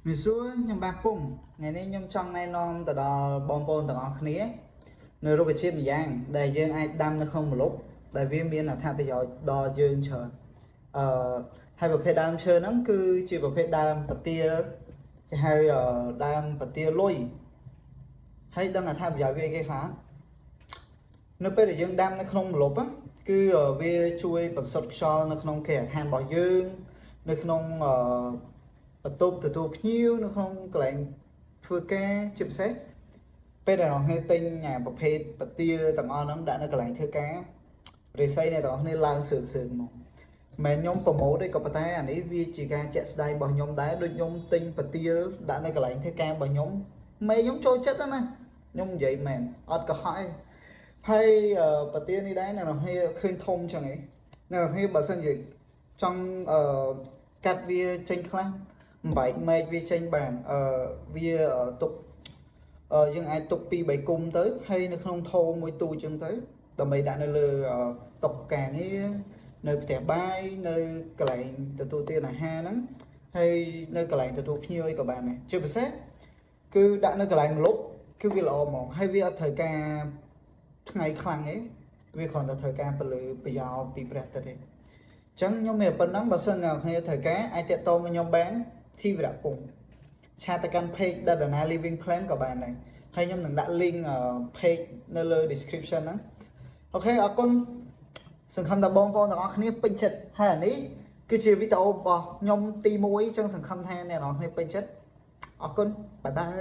មីសួរខ្ញុំបាទពុំថ្ងៃនេះខ្ញុំចង់ណែនាំទៅដល់បងប្អូនទាំងអស់គ្នានៅរុក្ខជាតិម្យ៉ាងដែលយើងអាចដាំនៅក្នុងម្លប់ដែលវាមានអត្ថប្រយោជន៍ដល់យើងច្រើនអឺហើយប្រភេទដើមឈើហ្នឹងគឺជាប្រភេទដើមប្រទាលគេហៅដើមប្រទាលលុយហើយដឹងអត្ថប្រយោជន៍វាអីគេខ្លះនៅពេលដែលយើងដាំនៅក្នុងម្លប់គឺវាជួយបន្សុទ្ធខ្យល់នៅក្នុងគេហដ្ឋានរបស់យើងនៅក្នុងអឺ បន្ទប់ទទួលភ្ញៀវនៅក្នុងកន្លែងធ្វើការជាពិសេសពេលដែលអ្នកគ្នាទិញអាប្រភេទប្រទាលទាំងអស់ហ្នឹងដាក់នៅកន្លែងធ្វើការរិស័យអ្នកទាំងអស់គ្នាឡើងសឿនសឿនមកមិនខ្ញុំ promote ទេក៏ប៉ុន្តែអានេះវាជាការជាក់ស្ដែងរបស់ខ្ញុំដែរដូចខ្ញុំទិញប្រទាលដាក់នៅកន្លែងធ្វើការរបស់ខ្ញុំមេខ្ញុំចូលចិត្តណាស់ខ្ញុំនិយាយមែនអត់កុហកទេហើយប្រទាលនេះដែរអ្នកនរគ្នាឃើញធំចឹងឯងអ្នកនរគ្នាបើសិនជាចង់អឺកាត់វាចេញខ្លះបំបែកមែកវាចេញបានអឺវាទុកយើងអាចទុក2 3គុំទៅហើយនៅក្នុងថូមួយទូចឹងទៅដើម្បីដាក់នៅលើតុការងារនៅផ្ទះបាយនៅកន្លែងទទួលទានអាហារហ្នឹងហើយនៅកន្លែងទទួលភ្ញៀវអីក៏បានដែរជាពិសេសគឺដាក់នៅកន្លែងម្លប់គឺវាល្អហ្មងហើយវាអត់ត្រូវការថ្ងៃខ្លាំងទេវាគ្រាន់តែត្រូវការពន្លឺប្រយោលពីព្រះអាទិត្យទេអញ្ចឹងខ្ញុំមានប៉ុណ្ណឹងបើសិនអ្នកគ្នាត្រូវការអាចទាក់ទងមកខ្ញុំបានធីវរៈពង chat ទៅកាន់ page Dadana Living Plan ក៏បានដែរហើយខ្ញុំនឹងដាក់ link page នៅលើ description ហ្នឹង OK អរគុណសង្ឃឹមថាបងប្អូនទាំងអស់គ្នាពេញចិត្តហើយអានេះគឺជាវីដេអូរបស់ខ្ញុំទី1អញ្ចឹងសង្ឃឹមថាអ្នកនរគ្នាពេញចិត្តអរគុណ bye bye.